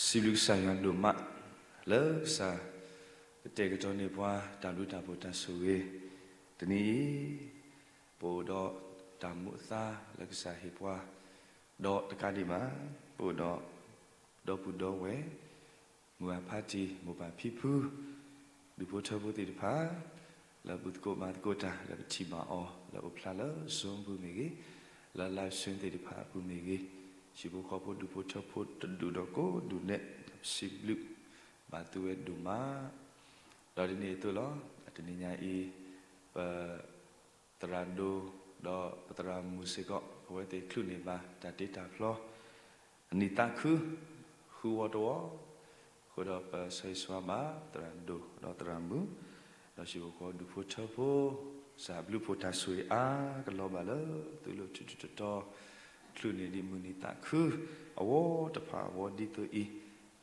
စံးဘျုးကစၢ်ယွၤဒိၣ်မး လၢကစၢ် ကတဲာ်ကတီၤန့ၢ်ပှၤ တၢ်ဘျုးတၢ်ဖှိၣ်တၢ်ဆိၣ်ဂ့ၤ တနံၤအံၤ, ပအိၣ်ဒီးတၢ်မူအသါလၢကစၢ်ဟ့ၣ်ပှၤ, ဒီးတကးဒံးဘၣ်, ပအိၣ်ဒီး ဒီပုၢ်ဒီဝဲၢ်, မုၢ်ဂၤဖါတံၢ် မိၢ်ပၢ်ဖံဖု, ဒူၣ်ဖိထၢဖိသ့ၣ်တဖၣ် လၢဘူၣ်သကိးဘါသကိးတၢ် လၢပထံၣ်ဘၣ်အီၤ လၢအိၣ်ဖျါလၢ Zoom ပူၤမ့ၢ်ဂ့ၤ, လၢ live stream သ့ၣ်တဖၣ်အပူၤမ့ၢ်ဂ့ၤ, ဟံၣ်ဖိဃီဖိဒူၣ်ဖိထၢဖိတဒူၣ်ဒီးကိးဒူၣ်နဲၣ် ပစံးဘျုးဘၣ်သုဝဲဒိၣ်မး, ဒီးဒ်န့ၣ်အသိးလီၤ. တနံၤညါအံၤ ပ သရၣ်ဒိၣ် ဒီးပသရၣ်မုၣ်စ့ၢ်ကီး အဝဲသ့ၣ်ချုးန့ၢ်ဘၣ်တၢ်တ့တၢ်ဖျီ အနံၣ်သးခု ဃုဝီတဝီ, အဃိဒီးပဆၢဂ့ၤဆၢဝါဘၣ် သရၣ်ဒိၣ်ဒီးသရၣ်မုၣ်, ဒီးဟံၣ်ဖိဃီဖိဒူၣ်ဖိထၢဖိ, ကစၢ်အဘျုးဖှိၣ်တၢ်ဆိၣ်ဂ့ၤအါကလီၤဘၣ်လၢ သုလိၤထူးထူးတီၤတီၤ, ချုးန့ၢ်ဒံးမုၢ်နံၤသးခု အဝီတဖၣ်အဝီဒ်သိးအံၤ,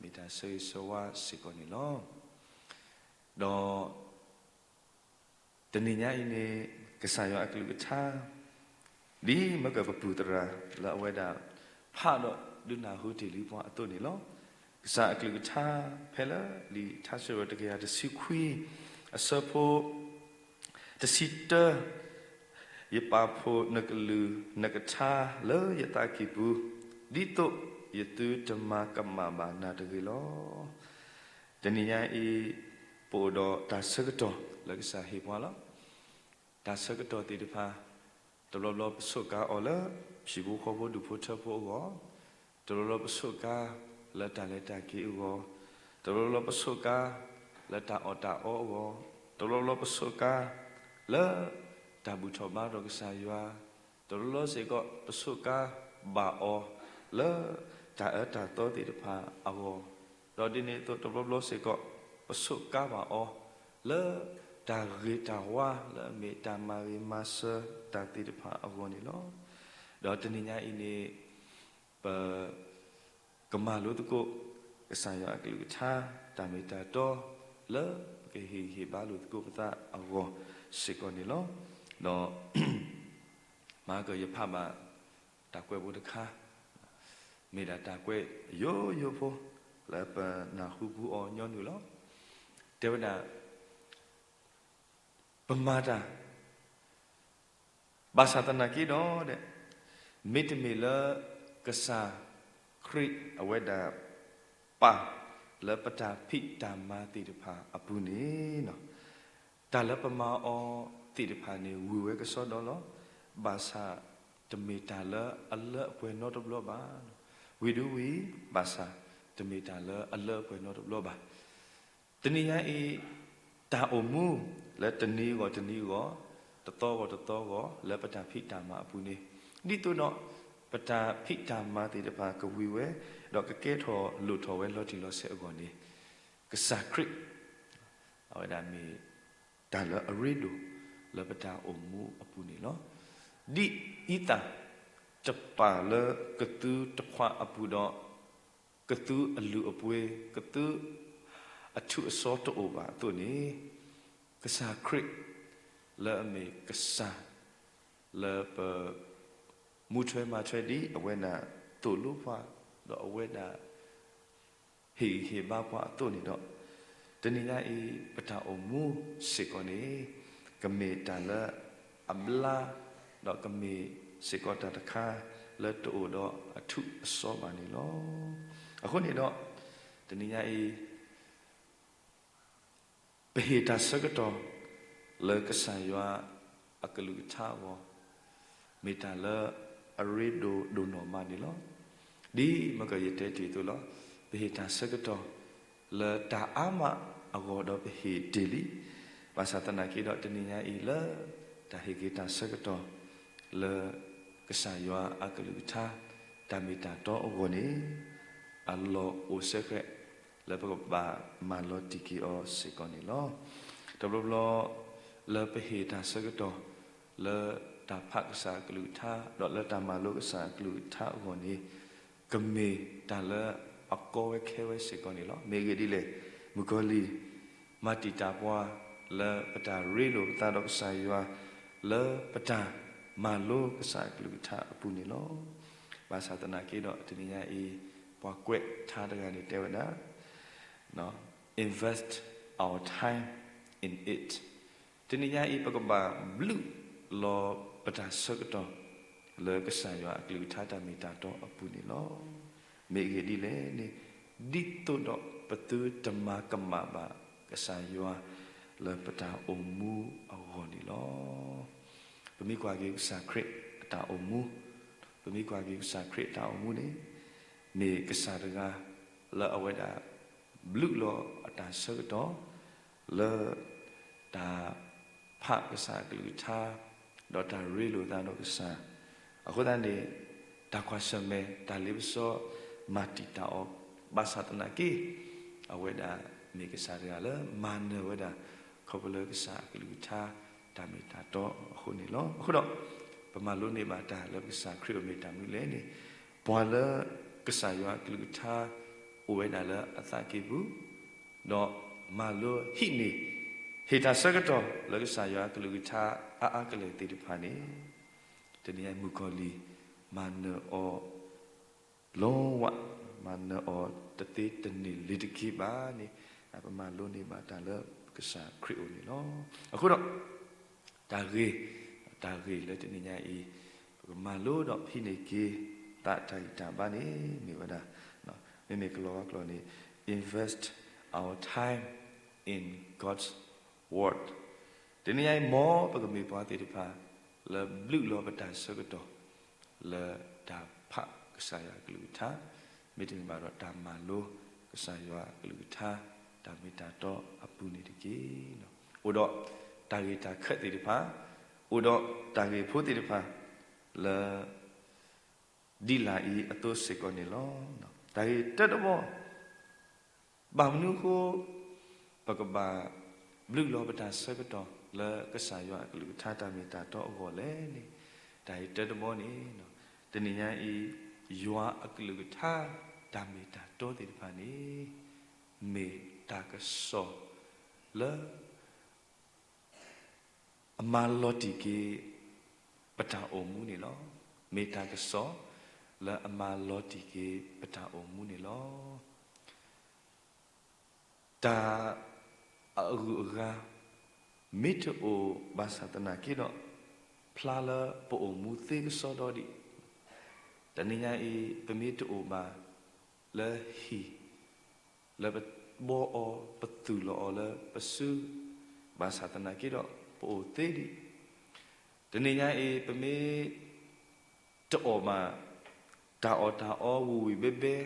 မ့ၢ်တၢ်ဆၢဂ့ၤဆၢဝါစ့ၢ်ကီးန့ၣ်လီၤ. ဒီး တနံၤညါအံၤန့ၣ် ကစၢ်ယွၤအကလုၢ်ကထါ ဒ်မ့ၢ်ကပပုၢ်သရၣ်လၢအဝဲဒၣ် ဖးဒီးဒုးနၢ်ဟူတ့ၢ်လံပှၤအသိးန့ၣ်လီၤ. ကစၢ်အကလုၢ်ကထါ ဖဲလၢလံာ်ထါစံးထီၣ်ပတြၢၤ တကယၤတဆံခွံ အဆၢဖိ တဆံတၢ, ယပာ်ဖှိၣ်နကလုၢ်နကထါလၢယသးကံၢ်ပူၤ, ဒ်သိးယသုတမၤကမၣ်ဘၣ်နၤတဂ့ၤလီၤ. တနံၤညါအံၤ ပအိၣ်ဒီးတၢ်ဆၢကတီၢ်လၢကစၢ်ဟ့ၣ်ပှၤလီၤ. တၢ်ဆၢကတီၢ်သ့ၣ်တဖၣ် တဘျီဘျီပဆိးကါအီၤလၢ ဟံၣ်ဖိဃီဖိဒူၣ်ဖိထၢဖိအဂီၢ်, တဘျီဘျီပဆိးကါလၢတၢ်လဲၤတၢ်က့ၤအဂီၢ်, တဘျီဘျီပဆိးကါလၢတၢ်အီၣ်တၢ်အီအဂီၢ်, တဘျီဘျီပဆိးကါလၢတၢ်ဘူၣ်ထီၣ်ဘါထီၣ်ကစၢ်ယွၤ, တဘျီဘျီစ့ၢ်ကီး ပဆိးကါဘၣ်အီၤလၢ တၢ်အၢတၢ်သီသ့ၣ်တဖၣ်အဂီၢ်, ဒီးဒ်န့ၣ်အသိး တဘျီဘျီစ့ၢ်ကီး ပဆိးကါဘၣ်အီၤလၢ တၢ်ဂ့ၤတၢ်ဝါလၢအမ့ၢ်တၢ်မၤဂ့ၤမၤစၢၤတၢ်သ့ၣ်တဖၣ်အဂီၢ်န့ၣ်လီၤ. ဒီးတနံၤညါအံၤန့ၣ် ပ ကမၤလိသကိး ကစၢ်ယွၤအကလုၢ်ကထါ တၢ်မ့ၢ်တၢ်တီ လၢပကဟ့ၣ်ဂံၢ်ဟ့ၣ်ဘါလိာ်သကိးပသးအဂီၢ်စ့ၢ်ကီးန့ၣ်လီၤ. ဒီး မၤကယဖးဘၣ် တၢ်ကွဲးဖိတခါ, မ့ၢ်ဒၣ်တၢ်ကွဲးယိယိဖိ လၢပနၢ်ဟူပူၤအီၤညီနုၢ်လီၤ. တဲဝဲဒၣ် ပမၤတၢ် ဘၣ်ဆၣ်သနာ်က့ဒီး မ့တမ့ၢ်လၢ ကစၢ်ခရံာ်အဝဲဒၣ် ပာ်လၢပတၢ်ဖံးတၢ်မၤသ့ၣ်တဖၣ်အပူၤန့ၣ် တၢ်လၢပမၤအီၤသ့ၣ်တဖၣ်န့ၣ် ဝံၤဝဲကစီဒီလီၤ. ဘၣ်ဆၣ်တမ့ၢ်တၢ်လၢအလၢအပှဲၤနီတဘျီဘၣ်. ဝံၤဒုဝံၤ ဘၣ်ဆၣ် တမ့ၢ်တၢ်လၢအလၢအပှဲၤနီတဘျီဘၣ်. တနံၤညါအံၤ တၢ်အိၣ်မူ လၢတနံၤအဂီၢ်တနံၤအဂီၢ်, တသီအဂီၢ်တသီအဂီၢ် လၢပတၢ်ဖံးတၢ်မၤအပူၤန့ၣ် ဒ်သိးဒီး ပတၢ်ဖံးတၢ်မၤသ့ၣ်တဖၣ်ကဝံၤဝဲ, ဒီးကကဲထီၣ်လိၣ်ထီၣ်ဝဲလီၤတံၢ်လီၤဆဲးအဂီၢ်န့ၣ် ကစၢ်ခရံာ် အဝဲဒၣ်မ့ၢ် တၢ်လၢအရ့ဒိၣ် လၢပတၢ်အိၣ်မူအပူၤန့ၣ်လီၤ. ဒ်အံသၣ်တပာ်လၢကသူတခွးအပူၤဒီး ကသူအလုၢ်အပှ့ၤ ကသူအထူးအစီတအိၣ်ဘၣ်အသိးန့ၣ် ကစၢ်ခရံာ် လၢအမ့ၢ်ကစၢ် လၢပ မူထွဲမၤထွဲဒ်အဝဲဒၣ်သိၣ်လိပှၤ ဒီးအဝဲဒၣ် ဟ့ၣ်ဂံၢ်ဟ့ၣ်ဘါပှၤအသိးန့ၣ်ဒီး တနံၤညါအံၤ ပတၢ်အိၣ်မူစ့ၢ်ကီးန့ၣ် ကမ့ၢ်တၢ်လၢအဘျါ ဒီးကမ့ၢ်စ့ၢ်ကီးတၢ်တခါ လၢတအိၣ်ဒီးအထူးအစီဘၣ်န့ၣ်လီၤ. အဃိန့ၣ်ဒီး တနံၤညါအံၤ ပဟ့ၣ်တၢ်ဆၢကတီၢ် လၢကစၢ်ယွၤအကလုၢ်ကထါအဂီၢ် မ့ၢ်တၢ်လၢအရ့ဒိၣ်ဒိၣ်နီၢ်မးန့ၣ်လီၤ. ဒ်မ့ၢ်ကယတဲတ့ၢ်အသိးလီၤ. ပဟ့ၣ်တၢ်ဆၢကတီၢ် လၢတၢ်အါမးအဂီၢ်ဒီးပဟ့ၣ်တ့ၢ်လံ. ဘၣ်ဆၣ်သနာ်က့ဒီးတနံၤညါအံၤလၢ တၢ်ဟ့ၣ်က့ၤတၢ်ဆၢကတီၢ် လၢကစၢ်ယွၤအကလုၢ်ကထါ တၢ်မ့ၢ်တၢ်တီအဂီၢ်န့ၣ် အလီၢ်အိၣ်စဲဃဲး လၢပကဘၣ်မၤလီၤတံၢ်က့ၤအီၤစ့ၢ်ကီးန့ၣ်လီၤ. တဘျီဘျီ လၢပဟ့ၣ်တၢ်ဆၢကတီၢ် လၢတၢ်ဖးကစၢ်အကလုၢ်ကထါ ဒီးလၢတၢ်မၤလိကစၢ်အကလုၢ်ကထါအဂီၢ်န့ၣ် ကမ့ၢ်တၢ်လၢအကီဝဲခဲဝဲစ့ၢ်ကီးန့ၣ်လီၤ. မ့ၢ်ဂ့ၢ်ဒ်လဲၣ်, မုၣ်ကီၤလံၢ် မၤတံာ်တာ်ပှၤ လၢပတၢ်ရ့လိာ်ပသးဒီးကစၢ်ယွၤ လၢပတၢ်မၤလိကစၢ်အကလုၢ်ကထါအပူၤန့ၣ်လီၤ. ဘၣ်ဆၣ်သနာ်က့ဒီးတနံၤညါအံၤ ပ ပှၤကွဲးထါတဂၤန့ၣ်တဲဝဲဒၣ် invest our time in it. တနံၤညါအံၤ ပကဘၣ်ဘျုးလီၤပတၢ်ဆၢကတီၢ် လၢကစၢ်ယွၤအကလုၢ်ကထါတၢ်မ့ၢ်တၢ်တီအပူၤန့ၣ်လီၤ. မ့ၢ်အဂ့ၢ်ဒ်လဲၣ်န့ၣ် ဒ်သိးဒီးပသုတမၤကမၣ်ဘၣ်ကစၢ်ယွၤ လၢပတၢ်အိၣ်မူအဂီၢ်န့ၣ်လီၤ. ပမ့ၢ်ကွၢ်က့ၤကစၢ်ခရံာ်အတၢ်အိၣ်မူ, ပမ့ၢ်ကွၢ်က့ၤကစၢ်ခရံာ်အတၢ်အိၣ်မူန့ၣ် မ့ၢ်ကစၢ်တဂၤ လၢအဝဲဒၣ် ဘျုးလီၤအတၢ်ဆၢကတီၢ် လၢ တၢ်ဖးကစၢ်အကလုၢ်ကထါ ဒီးတၢ်ရ့လိာ်သးဒီးကစၢ်, အဃိသတးန့ၣ် တၢ်ကွၢ်ဆၢၣ်မဲာ် တၢ်လ့ပစီ မၤတံာ်တာ်အီၤ ဘၣ်ဆၣ်သနာ်က့ အဝဲဒၣ်မ့ၢ်ကစၢ်တဂၤလၢမၤနၢၤဝဲဒၣ် ခီဖျိလၢကစၢ်အကလုၢ်ကထါ တၢ်မ့ၢ်တၢ်တီအဃိန့ၣ်လီၤ. အဃိဒီး ပမၤလိန့ၢ်ဘၣ်တၢ်လၢပကစၢ်ခရံာ်အအိၣ်မ့ၢ်တၢ်မနုၤလဲၣ်န့ၣ် ပှၤလၢကစၢ်ယွၤအကလုၢ်ကထါ အိၣ်ဝဲဒၣ်လၢအသးကံၢ်ပူၤ ဒီးမၤလိဟံးန့ၢ် ဟ့ၣ်တၢ်ဆၢကတီၢ်လၢကစၢ်ယွၤအကလုၢ်ကထါအါအါကလဲာ်သ့ၣ်တဖၣ်န့ၣ် တနံၤအံၤမုၣ်ကီၤလံၢ် မၤနၢၤအီၤ လီၤဝး, မၤနၢၤအီၤတသ့တန့ၢ်လၢၤတက့ၢ်ဘၣ်န့ၣ် ပမၤလိန့ၢ်ဘၣ်တၢ်လၢကစၢ်ခရံာ်အအိၣ်န့ၣ်လီၤ. အဃိဒီး တၢ်ဂ့ၢ်, တၢ်ဂ့ၢ်လၢတနံၤညါအံၤ ပကမၤလိဒီးဟံးန့ၢ်က့ၤ သးတၢ်ဂံၢ်တၢ်ဘါန့ၣ် မ့ၢ်ဝဲဒၣ် မ့မ့ၢ်ကလီၤဝါကျိာ်န့ၣ် invest our time in God's word. တနံၤညါအံၤ မ်ပကမ့ၢ်ပှၤသ့ၣ်တဖၣ် လၢဘျုးလီၤပတၢ်ဆၢကတီၢ် လၢတၢ်ဖးကစၢ်ယွၤအကလုၢ်ကထါ, မ့တမ့ၢ်ဘၣ်ဒီးတၢ်မၤလိကစၢ်ယွၤအကလုၢ်ကထါ တၢ်မ့ၢ်တၢ်တီအပူၤန့ၣ်တက့ၢ်. အိၣ်ဒီးတၢ်ဂ့ၢ်တၢ်ခၢၣ်သ့ၣ်တဖၣ်, အိၣ်ဒီးတၢ်ဂ့ၢ်ဖိသ့ၣ်တဖၣ် လၢ ဒ်လာ်အံၤအသိးစ့ၢ်ကီးန့ၣ်လီၤ. တၢ်ဂ့ၢ်တၢတဘီ ဘၣ်မနုၤအဃိ ပကဘၣ်ဘျုးလီၤပတၢ်ဆၢကတီၢ် လၢကစၢ်ယွၤအကလုၢ်ကထါတၢ်မ့ၢ်တၢ်တီအဂီၢ်လဲၣ်န့ၣ်, တၢ်ဂ့ၢ်တၢတဘီန့ၣ် တနံၤညါအံၤ ယွၤအကလုၢ်ကထါ တၢ်မ့ၢ်တၢ်တီသ့ၣ်တဖၣ်န့ၣ် မ့ၢ်တၢ်ကစီၣ်လၢ အမၤလီၤတံၢ်က့ၤ ပတၢ်အိၣ်မူန့ၣ်လီၤ. မ့ၢ်တၢ်ကစီၣ် လၢအမၤလီၤတံၢ်က့ၤပတၢ်အိၣ်မူန့ၣ်လီၤ. တၢ်အဂုၤအဂၤ မ့ၢ်တအိၣ်ဘၣ်ဆၣ်သနာ်က့ဒီး ဖျါလၢပအိၣ်မူသ့ကစီဒီဒံး, တနံၤညါအံၤ ပမ့ၢ်တအိၣ်ဘၣ်လၢဟံၣ် လၢပဘှီအီၤ ပသူၣ်လီၤအီၤလၢပစု, ဘၣ်ဆၣ်သနာ်က့ဒီး ပအိၣ်သ့ဒံး, တနံၤညါအံၤ ပမ့ၢ်တအီၣ်ဘၣ် တၢ်အီၣ်တၢ်အီဝံၤဝံၤဘဲဘဲ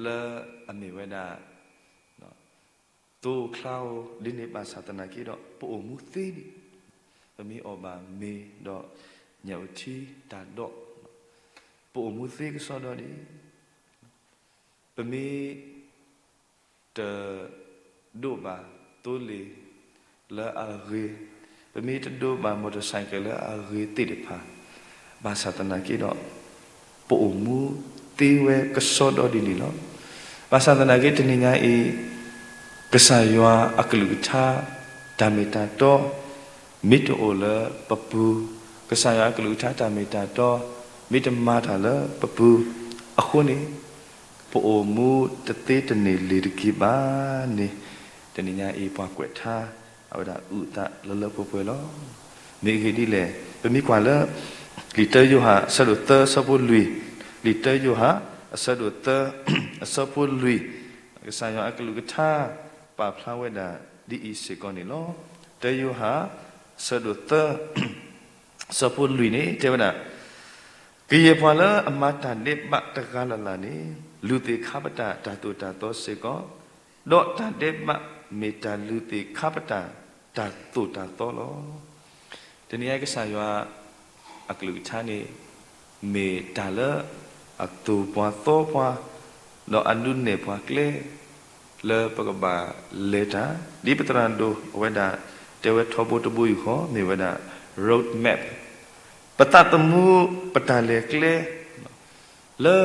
လၢအမ့ၢ်ဝဲဒၣ် သိချါဧိၤဒ်န့ၣ် ဘၣ်ဆၣ်သနာ်က့ဒီး ပအိၣ်မူသ့ဒံး, ပမ့ၢ်အီၣ်ဘၣ်မ့ၤဒီး ညၣ်အုၣ်ထံတၢ်ဒိး, ပအိၣ်မူသ့ကစီဒီဒံး, ပမ့ၢ် တဒိးဘၣ်သိလ့ၣ်လၢအဂ့ၤ, ပမ့ၢ်တဒိးဘၣ် motorcycle လၢအဂ့ၤသ့ၣ်တဖၣ်, ဘၣ်ဆၣ်သနာ်က့ဒီး ပအိၣ်မူသ့ဝဲကစီဒီဒ်န့ၣ်လီၤ. ဘၣ်ဆၣ်သနာ်က့တနံၤညါအံၤ ကစၢ်ယွၤအကလုၢ်ကထါ တၢ်မ့ၢ်တၢ်တီ မ့ၢ်တအိၣ်လၢပပူၤ, ကစၢ်ယွၤအကလုၢ်ကထါတၢ်မ့ၢ်တၢ်တီ မ့ၢ်တမၤတၢ်လၢပပူၤအဃိန့ၣ် ပအိၣ်မူတသ့တန့ၢ်လၢၤတက့ၢ်ဘၣ်န့ၣ် တနံၤညါအံၤပှၤကွဲးထါ အဝဲဒၣ်အုၣ်အသးလၢလၢပှဲၤပှဲၤလီၤ. မ့ၢ်အဂ့ၢ်ဒ်လဲၣ်, ပမ့ၢ်ကွၢ်လၢ လံာ်တၢယိၤဟၣ်အဆၢဒိၣ်သၢအဆၢဖိလွံၢ်, လံာ်တၢယိၤဟၣ် အဆၢဒိၣ်သၢ အဆၢဖိလွံၢ်, ကစၢ်ယွၤအကလုၢ်ကထါ ပာ်ဖျါဝဲဒၣ်ဒ်အံၤစ့ၢ်ကီးန့ၣ်လီၤ. တၢယိၤဟၣ် အဆၢဒိၣ်သၢ အဆၢဖိလွံၢ်န့ၣ် တဲဝဲဒၣ် ကယဲၢ်ပှၤလၢအမၤတၢ်ဒဲးဘးတဂၤလၢ်လၢ်န့ၣ် လူၤသ့ၣ်ခါပတာ်တၢ်သိၣ်တၢ်သီစ့ၢ်ကီး, ဒီးတၢ်ဒဲးဘးမ့ၢ်တၢ်လူၤသ့ၣ်ခါပတာ်တၢ်သိၣ်တၢ်သီလီၤ. တနံၤညါကစၢ်ယွၤအကလုၢ်ကထါန့ၣ် မ့ၢ်တၢ်လၢအသိၣ်ပှၤသီပှၤ ဒီးအဒုးနဲၣ်ပှၤကျဲ လၢပကဘၣ်လဲၤတၢ် ဒ်ပသရၣ်ဒိၣ်အဝဲဒၣ် တဲဝဲထီဘိတဘိယူၢ်ဃီ မ့ၢ်ဝဲဒၣ် road map ပသးသမူ ပတၢ်လဲၤကျဲ လၢ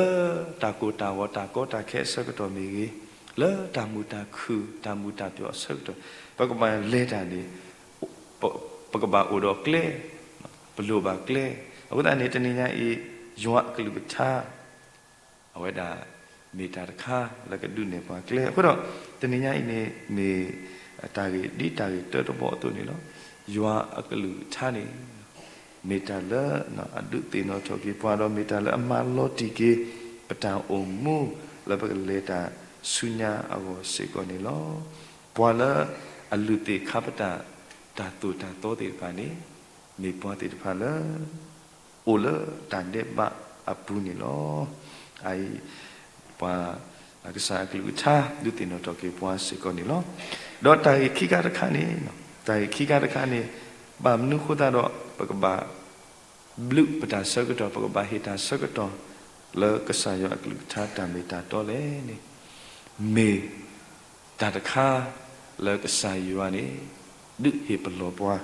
တၢ်ကိၢ်တၢ်ဂီၤ တၢ်ကီတၢ်ခဲအဆၢကတီၢ်မ့ၢ်ဂ့ၤ, လၢတၢ်မုာ်တၢ်ခုၣ်တၢ်မုာ်တၢ်ပျီၤအဆၢကတီၢ် ပကဘၣ်လဲၤတၢ်န့ၣ် ပကဘၣ်အိၣ်ဒီးကျဲ, ပလိၣ်ဘၣ်ကျဲ, အဃိသတးန့ၣ် တနံၤညါအံၤ ယွၤအကလုၢ်ကထါ အဝဲဒၣ်မ့ၢ်တၢ်တခါလၢကဒုးနဲၣ်ပှၤကျဲ. အဃိဒီး တနံၤညါအံၤန့ၣ် မ့ၢ်တၢ်ဂ့ၢ်ဒ်တၢ်ဂ့ၢ်တၢတဘီအသိးန့ၣ်လီၤ. ယွၤအကလုၢ်ကထါန့ၣ် မ့ၢ်တၢ်လၢအဒုးသ့ၣ်နီၣ်ထီၣ်က့ၤပှၤ ဒီးမ့ၢ်တၢ်လၢအမၤလီၤတံၢ်က့ၤ ပတၢ်အိၣ်မူ လၢပကလဲၤတၢ်ဆူညါအဂီၢ်စ့ၢ်ကီးန့ၣ်လီၤ. ပှၤလၢအလုၢ်သ့ၣ်ခါပတာ် တၢ်သိၣ်တၢ်သီသ့ၣ်တဖၣ်န့ၣ် မ့ၢ်ပှၤသ့ၣ်တဖၣ်လၢ အိၣ်လၢတၢ်ဒဲးဘးအပူၤန့ၣ်လီၤ. အအံၤ ပှၤကစၢ်အကလုၢ်ကထါ ဒုးသ့ၣ်နီၣ်ထီၣ်က့ၤပှၤစ့ၢ်ကီးန့ၣ်လီၤ. ဒီးတၢ်ဂ့ၢ်ခံခါတခါန့ၣ်, တၢ်ဂ့ၢ်ခံခါတခါန့ၣ် ဘၣ်မနုၤဃိသတးဒီး ပကဘၣ်ဘျုးပတၢ်ဆၢကတီၢ်, ပကဘၣ်ဟ့ၣ်တၢ်ဆၢကတီၢ် လၢကစၢ်ယွၤအကလုၢ်ကထါတၢ်မ့ၢ်တၢ်တီလဲၣ်န့ၣ်, မ့ၢ်တၢ်တခါ လၢကစၢ်ယွၤန့ၣ် ဒုးဟ့ၣ်ပလီၢ်ပှၤ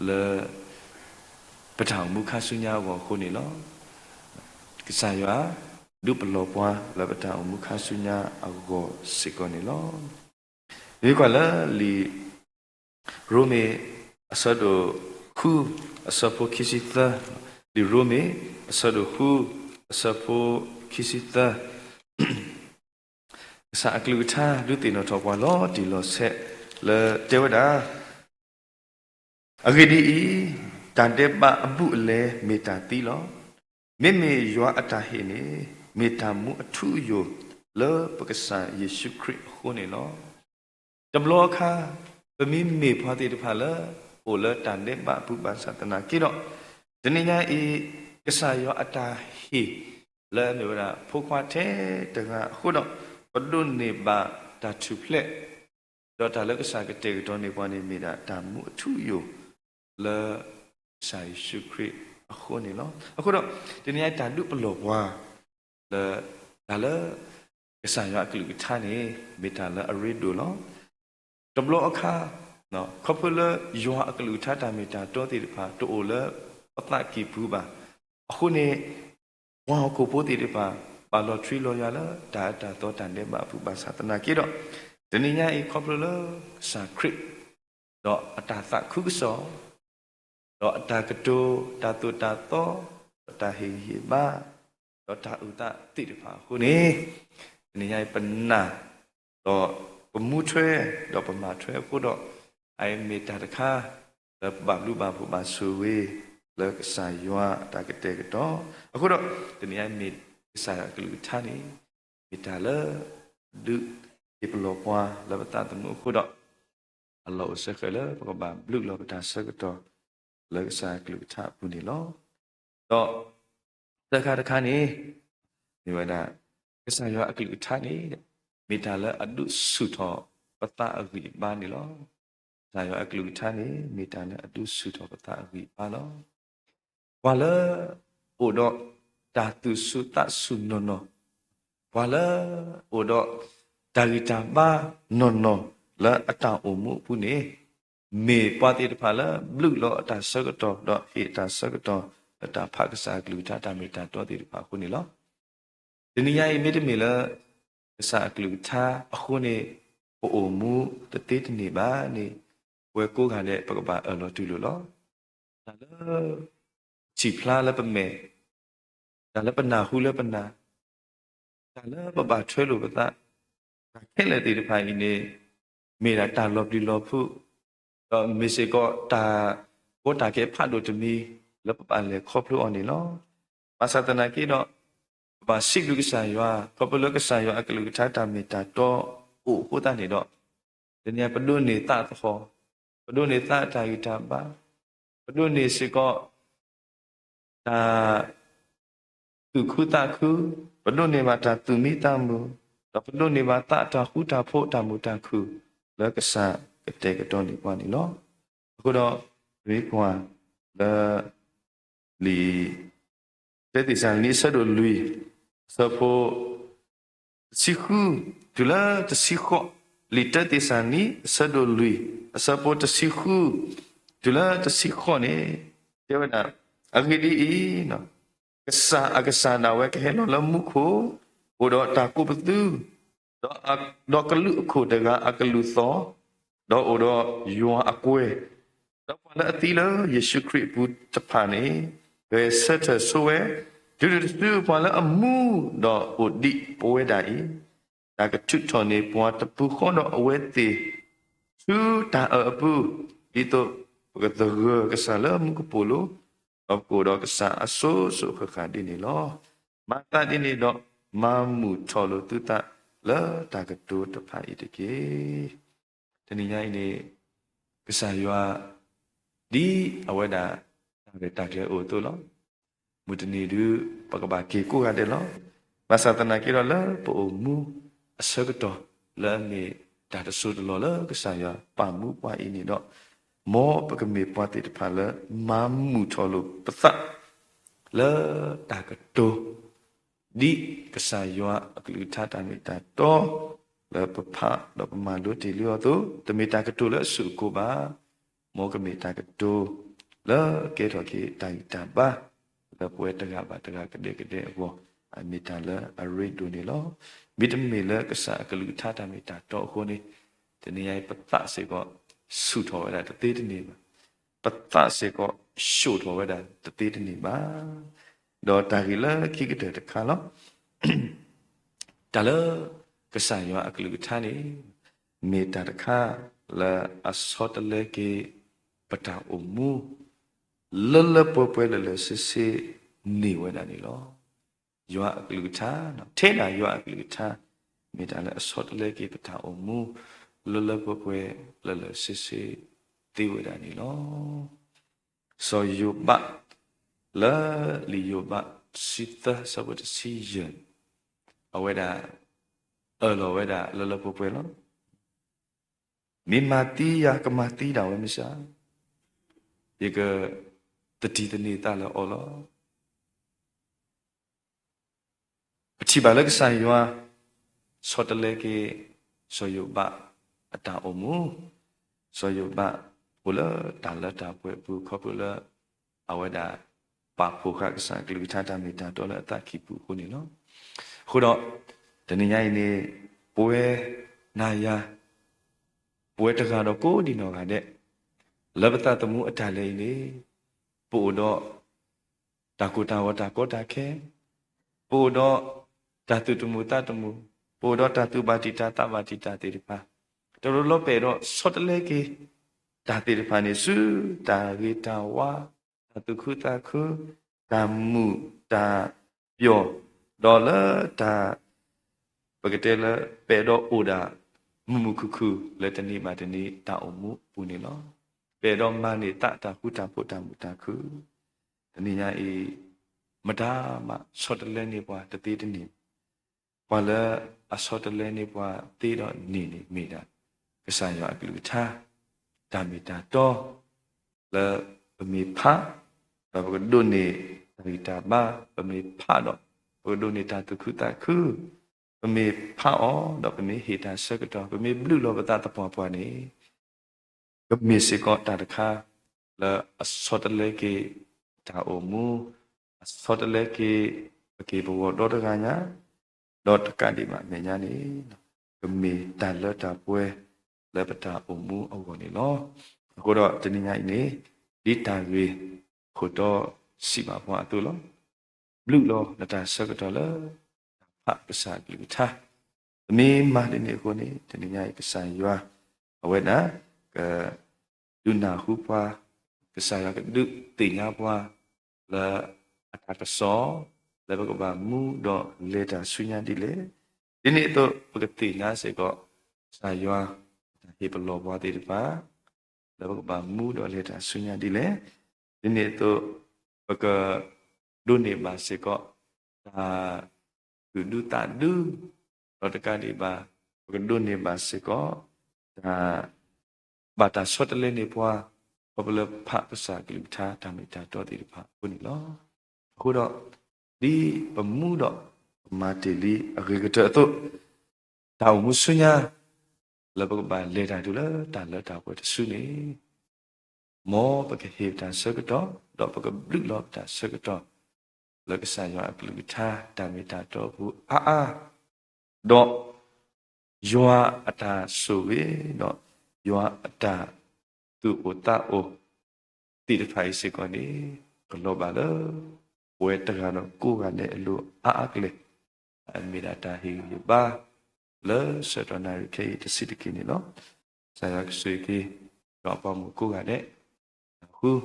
လၢ ပတၢ်အိၣ်မူခါဆူညါအဂီၢ်အဃိန့ၣ်လီၤ. ကစၢ်ယွၤ ဒုးပလီၢ်ပှၤလၢပတၢ်အိၣ်မူခါဆူညါအဂီၢ်စ့ၢ်ကီးန့ၣ်လီၤ. မ့ၢ်ကွၢ်လၢလံာ်ရိမ့ၤ အဆၢဒိၣ်ဃု အဆၢဖိခံဆံသၢ, လံာ်ရိမ့ၤ အဆၢဒိၣ်ဃု အဆၢဖိခံဆံသၢ ကစၢ်အကလုၢ်ကထါဒုးသ့ၣ်နီၣ်ထီၣ်ပှၤလီၤတံၢ်လီၤဆဲးလၢတဲဝဲဒၣ်, အဂ့ၢ်ဒ်အံၤ, တၢ်ဒဲးဘးအဘူးအလဲမ့ၢ်တၢ်သံလီၤ. မ့မ့ၢ်ယွၤအတၢ်ဟ့ၣ်န့ၣ် မ့ၢ်တၢ်မူအထူအယိာ်လၢပကစၢ်ယ့ၣ်ၡူးခရံာ်အဃိန့ၣ်လီၤ. တဘျီအခါ ပမ့မ့ၢ်ပှၤသ့ၣ်တဖၣ်လၢ အိၣ်လၢတၢ်ဒဲးဘးအပူၤဘၣ်ဆၣ်သနာ်က့ဒီး, တနံၤညါအံၤ ကစၢ်ယွၤအတၢ်ဟ့ၣ် လၢအမ့ၢ်ဝဲဒၣ်ဖိခွါထဲတဂၤအဃိဒီး ပဒိးန့ၢ်ဘၣ်တၢ်ထူၣ်ဖျဲး, ဒီးတၢ်လၢကစၢ်ကတဲာ်ကတီၤန့ၢ်ပှၤန့ၣ် မ့ၢ်ဒၣ်တၢ်မူအထူအယိာ် လၢကစၢ်ယ့ၣ်ၡူးခရံာ်အဃိန့ၣ်လီၤ. အဃိဒီး တနံၤညါအံၤတၢ်ဒုးပလီၢ်ပှၤ လၢ တၢ်လၢ ကစၢ်ယွၤအကလုၢ်ကထါန့ၣ် မ့ၢ်တၢ်လၢအရ့ဒိၣ်လီၤ. တဘျီအခါ ခီဖျိလၢယွၤအကလုၢ်ကထါတၢ်မ့ၢ်တၢ်တီသ့ၣ်တဖၣ် တအိၣ်လၢပသးကံၢ်ပူၤဘၣ်. အဃိန့ၣ် ပှၤဟီၣ်ခိၣ်ဖိသ့ၣ်တဖၣ် ဘၣ်လီၤထွံလီၤယွၤလၢတၢ်အၢတၢ်သီတၢ်ဒဲးဘးအပူၤဘၣ်ဆၣ်သနာ်က့ဒီး, တနံၤညါအံၤခီဖျိလၢကစၢ်ခရံာ် ဒီးအတၢ်သးခုကစီၣ် ဒီးအတၢ်ကတိၤ တၢ်သိၣ်တၢ်သီ ဒီးတၢ်ဟ့ၣ်ဂံၢ်ဟ့ၣ်ဘါ ဒီးတၢ်အုၣ်သးသ့ၣ်တဖၣ်အဃိန့ၣ်, တနံၤညါအံၤပနာ် ဒီးပမူထွဲ ဒီးပမၤထွဲအဃိဒီး, အအံၤမ့ၢ်တၢ်တခါ လၢပဘၣ်ဘျုးဘၣ်ဖှိၣ်ဘၣ်ဆိၣ်ဂ့ၤ လၢကစၢ်ယွၤအတၢ်ကတဲာ်ကတီၤ, အဃိဒီး တနံၤညါအံၤမ့ၢ်ကစၢ်ယွၤအကလုၢ်ကထါန့ၣ် မ့ၢ်တၢ်လၢ ဒုးဟ့ၣ်ပလီၢ်ပှၤလၢပသးသမူအဃိဒီး အလီၢ်အိၣ်စဲဃဲးလၢပကဘၣ်ဘျုးလီၤပတၢ်ဆၢကတီၢ် လၢကစၢ်ယွၤအကလုၢ်ကထါအပူၤန့ၣ်လီၤ. ဒီး သၢခါတခါန့ၣ် မ့ၢ်ဝဲဒၣ် ကစၢ်ယွၤအကလုၢ်ကထါန့ၣ် မ့ၢ်တၢ်လၢအဒုးဆူၣ်ထီၣ်ပသးအဂံၢ်အဘါန့ၣ်လီၤ. ကစၢ်ယွၤအကလုၢ်ကထါန့ၣ် မ့ၢ်တၢ်လၢအဒုးဆူၣ်ထီၣ်ပသးအဂံၢ်အဘါလီၤ. ပှၤလၢ အိၣ်ဒီးတၢ်သူၣ်စူၤသးစူၤနီၢ်နီၢ်, ပှၤလၢ အိၣ်ဒီး တၢ်ဂံၢ်တၢ်ဘါနီၢ်နီၢ်လၢအတၢ်အိၣ်မူအပူၤန့ၣ်, မ့ၢ်ပှၤသ့ၣ်တဖၣ်လၢဘျုးလီၤအတၢ်ဆၢကတီၢ် ဒီးဟ့ၣ်တၢ်ဆၢကတီၢ် လၢတၢ်ဖးကစၢ်အကလုၢ်ကထါတၢ်မ့ၢ်တၢ်တီသ့ၣ်တဖၣ်အဃိန့ၣ်လီၤ. တနံၤညါအံၤမ့တမ့ၢ်လၢ ကစၢ်အကလုၢ်ကထါအဃိန့ၣ် ပအိၣ်မူတသ့တန့ၢ်ဘၣ်န့ၣ်, ပဝဲကိးဂၤဒဲး ပကဘၣ်အၢၣ်လီၤတူၢ်လိာ်လီၤ. တၢ်လၢ ထံၣ်ဖျါလၢပမဲာ်, တၢ်လၢပနၢ်ဟူလၢပနၢ်, တၢ်လၢပဘၣ်ထွဲလိာ်ပသး, တၢ်ခဲလၢာ်သ့ၣ်တဖၣ်အံၤန့ၣ် မ့ၢ်ဒၣ်တၢ်လီၤပျံၤလီၤဖုး, ဒီးမ့ၢ်စ့ၢ်ကီးတၢ်ကီတၢ်ခဲဖးဒိၣ်တမံၤ လၢပဘၣ်လဲၤခီဖျိအီၤန့ၣ်လီၤ. ဘၣ်ဆၣ်သနာ်က့ဒီး ပဘၣ်စံးဘျုးကစၢ်ယွၤ ခီဖျိလၢကစၢ်ယွၤအကလုၢ်ကထါတၢ်မ့ၢ်တၢ်တီအိၣ်အဃိသတးန့ၣ်ဒီး, တနံၤညါပဒိးန့ၢ်သးသဟီၣ်, ပဒိးန့ၢ်သးတၢ်ဂံၢ်တၢ်ဘါ, ပဒိးန့ၢ်စ့ၢ်ကီး တၢ် သူၣ်ခုသးခု, ပဒိးန့ၢ်ဘၣ်တၢ်သူၣ်မံသးမုာ်, ဒီးပဒိးန့ၢ်ဘၣ်သးတၢ်ဃူတၢ်ဖိးတၢ်မုာ်တၢ်ခုၣ် လၢကစၢ်ကတဲာ်ကတီၤန့ၢ်ပှၤန့ၣ်လီၤ. အဃိဒီး ပမ့ၢ်ကွၢ်လၢ လံာ် တၢသ့းစၤလနံ အဆၢဒိၣ်လွံၢ် အဆၢဖိ တဆံဃု တုၤလၢတဆံဃိး, လံာ်တၢသ့းစၤလနံ အဆၢဒိၣ်လွံၢ် အဆၢဖိတဆံဃု တုၤလၢတဆံဃိးန့ၣ် တဲဝဲဒၣ်, အဂ့ၢ်ဒ်အံၤ, ကစၢ်အကစၢ်ဒၣ်ဝဲကဟဲလီၤလၢမူခိၣ်, အိၣ်ဒီးတၢ်ကိးပသူ, ဒီး ဒီးကလူးအခိၣ်တဂၤအကလူးသီၣ်, ဒီးအိၣ်ဒီးယွၤအကွဲၢ်, ဒီးပှၤလၢအသံလၢယ့ၣ်ၡူးခရံာ်အပူၤတဖၣ်န့ၣ်, ဂဲၤဆၢထၢၣ်ဆိဝဲ, တုၤနုၤတစုပှၤလၢအမူဒီးအိၣ်ဒံးပဝဲဒၣ်အံၤ, တၢ်ကထုးထီၣ်န့ၢ်ပှၤတပူၤဃီဒီးအဝဲသ့ၣ် ဆူတၢ်အၢၣ်အပူၤ, ဒ်သိးပကသဂၢၢ်ကစၢ်လၢမူကပိာ်လိၤ, ဒီးပကအိၣ်ဒီးကစၢ်အစိၤစိၤဃၣ်ဃၣ်ဒ်န့ၣ်လီၤ. မၤသးဒ်န့ၣ်ဒီး မၤမုာ်ထီၣ်လိာ်သုသးလၢတၢ်ကတိၤတဖၣ်အံၤတက့ၢ်. တနံၤညါအံၤန့ၣ် ကစၢ်ယွၤ ဒ်အဝဲဒၣ် တၢ်ရဲၣ်တၢ်ကျဲၤအိၣ်အသိးလီၤ. မုၢ်တနံၤဒုး ပကဘၣ်က့ၤကိးဂၤဒဲးလီၤ. ဘၣ်ဆၣ်သနာ်က့ဒီး လၢပအိၣ်မူအဆၢကတီၢ် လၢအမ့ၢ်တၢ်တစိၢ်တလီၢ်လၢကစၢ်ယွၤပာ်မူပှၤအံၤန့ၣ်ဒီး မ်ပကမ့ၢ်ပှၤသ့ၣ်တဖၣ်လၢ မၤမုာ်ထီၣ်လိာ်ပသး လၢတၢ်ကတိၤ ဒ်ကစၢ်ယွၤအကလုၢ်ကထါတၢ်မ့ၢ်တၢ်တီ လၢပဖးဒီးပမၤလိတ့ၢ်လံအီၤအသိး, တမ့ၢ်တၢ်ကတိၤလၢအဆူၣ်အကိၤဘၣ်. မ်ကမ့ၢ်တၢ်ကတိၤ လၢကဲထီၣ်က့ၤတၢ်ဂံၢ်တၢ်ဘါ လၢပဝဲတဂၤဘၣ်တဂၤကဒဲကဒဲအဂီၢ်, အမ့ၢ်တၢ်လၢအရ့ဒိၣ်န့ၣ်လီၤ. မ့တမ့ၢ်လၢကစၢ်အကလုၢ်ကထါတၢ်မ့ၢ်တၢ်တီအဃိန့ၣ်, တနံၤညါအံၤပသးစ့ၢ်ကီး ဆူၣ်ထီၣ်ဝဲဒၣ်တသ့တန့ၢ်ဘၣ်. ပသးစ့ၢ်ကီး ဆူၣ်ထီၣ်ဝဲဒၣ်တသ့တန့ၢ်ဘၣ်. ဒီးတၢ်ဂ့ၢ်လၢခံကတၢၢ်တခါလီၤ. တၢ်လၢကစၢ်ယွၤအကလုၢ်ကထါန့ၣ် မ့ၢ်တၢ်တခါလၢအဆီတလဲက့ၤ ပတၢ်အိၣ်မူ လၢလၢပှဲၤပှဲၤလၢာ်လၢာ်ဆ့ဆ့ န့ၢ်ဝဲဒၣ်န့ၣ်လီၤ. ယွၤအကလုၢ်ကထါ, ထဲဒၣ်ယွၤအကလုၢ်ကထါ မ့ၢ်တၢ်လၢအဆီတလဲက့ၤပတၢ်အိၣ်မူ လၢလၢပှဲၤပှဲၤလၢာ်လၢာ်ဆ့ဆ့ သ့ဝဲဒၣ်န့ၣ်လီၤ. စီၤယိၤဘး လၢလံာ်ယိၤဘး တဆံသၢ ဆၢဖိတဆံယဲၢ်, အဝဲဒၣ် အၢၣ်လီၤဝဲဒၣ်လၢလၢပှဲၤပှဲၤလီၤ. မ့ၢ်မၤသံယၤ ကမၤသံဒၣ်ဝဲမ့ၢ်စ့ၢ်, ယကသတံၢ်သန့ၤသးလၢအီၤလီၤ. ပထံၣ်ဘၣ်လၢကစၢ်ယွၤ ဆီတလဲက့ၤ စီၤယိၤဘးအတၢ်အိၣ်မူ, စီၤယိၤဘး အိၣ်လၢတၢ်လၢတၢ်ပှဲၤအပူၤ ခီဖျိလၢ အဝဲဒၣ် ပာ်ဖှိၣ်ဃာ်ကစၢ်အကလုၢ်ကထါတၢ်မ့ၢ်တၢ်တီလၢအသးကံၢ်ပူၤအဃိန့ၣ်လီၤ. အဃိဒီး တနံၤညါအံၤန့ၣ် ပဝဲနၤယၤ ပဝဲတဂၤဒီးကိးဒံးနီၢ်ဂၤဒဲး လၢပသးသမူအတၢ်လဲၤအံၤန့ၣ် ပအိၣ်ဒီး တၢ်ကိၢ်တၢ်ဂီၤတၢ်ကီတၢ်ခဲ, ပအိၣ်ဒီး တၢ်သူၣ်တမုာ်သးတမုာ်, ပအိၣ်ဒီးတၢ်သူၣ်ဘၣ်တံာ်တာ်သးဘၣ်တံာ်တာ်သ့ၣ်တဖၣ်, တရူးလီၤပအဲၣ်ဒိးဆီတလဲက့ၤ တၢ်သ့ၣ်တဖၣ်န့ၣ် ဆူတၢ်ဂ့ၤတၢ်ဝါ, တၢ်သူၣ်ခုသးခု, တၢ်မုာ်တၢ်ပျီၢ်, ဒီးလၢတၢ် ပကတဲလၢ ပအဲၣ်ဒိးအိၣ်ဒၣ် မုာ်မုာ်ခုၣ်ခုၣ်လၢတနံၤဘၣ်တနံၤတၢ်အိၣ်မူအပူၤန့ၣ်လီၤ. ပအဲၣ်ဒိးမၤန့ၢ်သးတၢ်ဃူတၢ်ဖိးတၢ်မုာ်တၢ်ခုၣ်, တနံၤညါအံၤ မတၤမးဆီတလဲန့ၢ်ပှၤတသ့တန့ၢ်, ပှၤလၢအဆီတလဲန့ၢ်ပှၤသ့ဒီးန့ၢ်န့ၣ်မ့ၢ်ဒၣ် ကစၢ်ယွၤအကလုၢ်ကထါ တၢ်မ့ၢ်တၢ်တီ လၢပမ့ၢ်ဖး ဒီးပကဒိးန့ၢ်တၢ်ဂံၢ်တၢ်ဘါ, ပမ့ၢ်ဖးဒီး ပကဒိးန့ၢ်တၢ်သူၣ်ခုသးခု, ပမ့ၢ်ဖးအီၤဒီးပမ့ၢ်ဟ့ၣ်တၢ်ဆၢကတီၢ် ပမ့ၢ်ဘျုးလီၤပသးသပှၢ်ပှၢ်န့ၣ် ကမ့ၢ်စ့ၢ်ကီးတၢ်တခါ လၢအဆီတလဲက့ၤတၢ်အိၣ်မူ, အဆီတလဲက့ၤ ပက့ၤပဂီၤဒီတဂၤညါ, ဒီးတကးဒံးဘၣ်အမဲာ်ညါန့ၣ် ကမ့ၢ်တၢ်လၢတၢ်ပှဲၤလၢပတၢ်အိၣ်မူအဂီၢ်န့ၣ်လီၤ. အဃိဒီးတနံၤညါအံၤန့ၣ် ဒ်တၢ်ဂ့ၢ်ခိၣ်တီစံးဘၣ်ပှၤအသိးလီၤ. ဘျုးလီၤနတၢ်ဆၢကတီၢ်လၢ တၢ်ဖးကစၢ်အကလုၢ်ကထါ, ပမ့ၢ်မၤဒ်န့ၣ်အဃိန့ၣ် တနံၤညါအံၤကစၢ်ယွၤ အဝဲဒၣ် က ဒုးနၢ်ဟူပှၤ, ကစၢ်ယွၤကဒုးသ့ၣ်ညါပှၤ လၢအတၢ်ကစီၣ် လၢပကဘၣ်မူဒီးလဲၤတၢ်ဆူညါဒ်လဲၣ်. ဒ်န့ၣ်အသိး ပကသ့ၣ်ညါစ့ၢ်ကီး ကစၢ်ယွၤ တၢ်ဟ့ၣ်ပလီၢ်ပှၤသ့ၣ်တဖၣ် လၢပကဘၣ်မူဒီးလဲၤတၢ်ဆူညါဒ်လဲၣ်. ဒ်န့ၣ်အသိး ပကဒိးန့ၢ်ဘၣ်စ့ၢ်ကီး တၢ်သူၣ်ဒူသးဒူ, ဒီးတကးဒံးဘၣ် ပကဒိးန့ၢ်ဘၣ်စ့ၢ်ကီး တၢ် ဘၣ်တၢ်ဆီတလဲန့ၢ်ပှၤ ခီဖျိလၢဖးကစၢ်အကလုၢ်ကထါတၢ်မ့ၢ်တၢ်တီသ့ၣ်တဖၣ်အဃိန့ၣ်လီၤ. အဃိဒီး ဒ်ပမူဒီးပမၤတ့ၢ်လံအဂ့ၤကတၢၢ်အသိး, တၢ်အိၣ်မူဆူညါ လၢပကဘၣ်လဲၤတၢ်တုၤလၢတၢ်လၢတၢ်ပှဲၤတစုန့ၣ် မ်ပကဟ့ၣ်ပတၢ်ဆၢကတီၢ် ဒီးပကဘျုးလီၤပတၢ်ဆၢကတီၢ် လၢကစၢ်ယွၤအကလုၢ်ကထါတၢ်မ့ၢ်တၢ်တီအပူၤအါအါ, ဒီး ယွၤအတၢ်ဆိၣ်ဂ့ၤ ဒီးယွၤအတၢ်သူၣ်အိၣ်သးအိၣ်သ့ၣ်တဖၣ်အံၤစ့ၢ်ကီးန့ၣ် ကလီၤဘၣ်လၢ ပဝဲတဂၤဒီးကိးဂၤဒဲးအလိၤအါအါကလဲာ် အမ့ၢ်ဒၣ်တၢ်ဟ့ၣ်ဂံၢ်ဟ့ၣ်ဘါ လၢဆၢကတီၢ်နၣ်ရံၣ်ခဲအံၤတဆံးတက့ၢ်န့ၣ်လီၤ. ကစၢ်ယွၤကဆိၣ်ဂ့ၤက့ၤ ဒီးပှၤဂီၢ်မုၢ်ကိးဂၤဒဲး ဃု က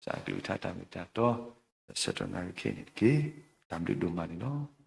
စၢ်အကလုၢ်ကထါတၢ်မ့ၢ်တၢ်တီ လၢဆၢကတီၢ်နၣ်ရံၣ်ခဲအံၤန့ၣ်တက့ၢ်. တၢ်ဘျုးဒိၣ်မးန့ၣ်လီၤ.